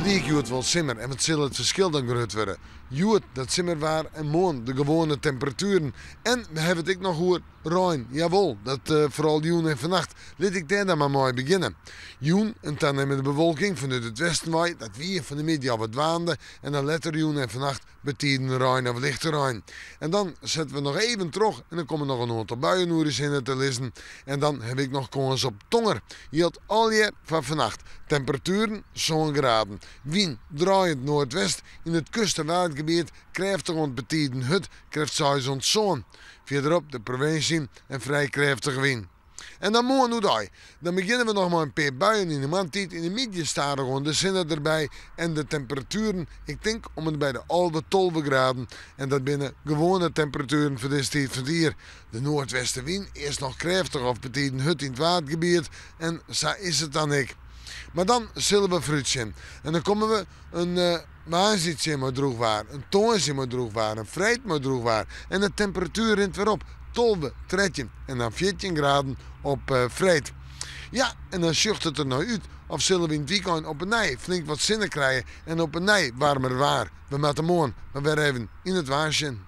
It liek hjoed wol simmer en wat sil it ferskil dan grut wurde. Hjoed dat simmerwaar en moarn de gewoane temperatueren. En we hawwe it ek noch oer rein. Jawol, dat foaral jûn en fannacht. Lit ik dêr dan mar mei begjinne. Jûn in tanimmende bewolking fanút it westen wei, dat wie fan 'e middei al wat dwaande en dan letter jûn en fannacht betiden rein of lichte rein. En dan sette we noch even troch en dan komme noch in oantal buien oer ús hinne te lizzen. En dan ha we ek noch kâns op tonger. Jildt allegear foar fannacht. Temperatueren sân graden. Wyn draaiend noardwest, yn it kust en waadgebiet krêftich oant betiden hurd, krêft seis oant sân. Fierderop de provinsje in frij krêftige wyn. En dan moarn oerdei. Dan begjinne we noch mei in pear buien yn de moarntiid. Yn de middei stadichoan de sinne derby en de temperatueren, ik tink om en by de 11, 12 graden. En dat binne gewoane temperatueren foar dizze tiid fan it jier. De noardwestewyn earst noch krêftich of betiden hurd yn it Waadgebiet en sa is it dan ek. Mar dan sille we foarút sjen en dan komme we in woansdei tsjin mei drûch waar, in tongersdei mei drûch waar, in freed mei drûch waar en de temperatuer rint wer op, 12, 13 en dan 14 graden op freed. Ja, en dan sjocht it der nei út of sille we yn it wykein op 'e nij flink wat sinne krije en op 'e nij waarmer waar. We moatte moarn mar wer even yn it waar sjen.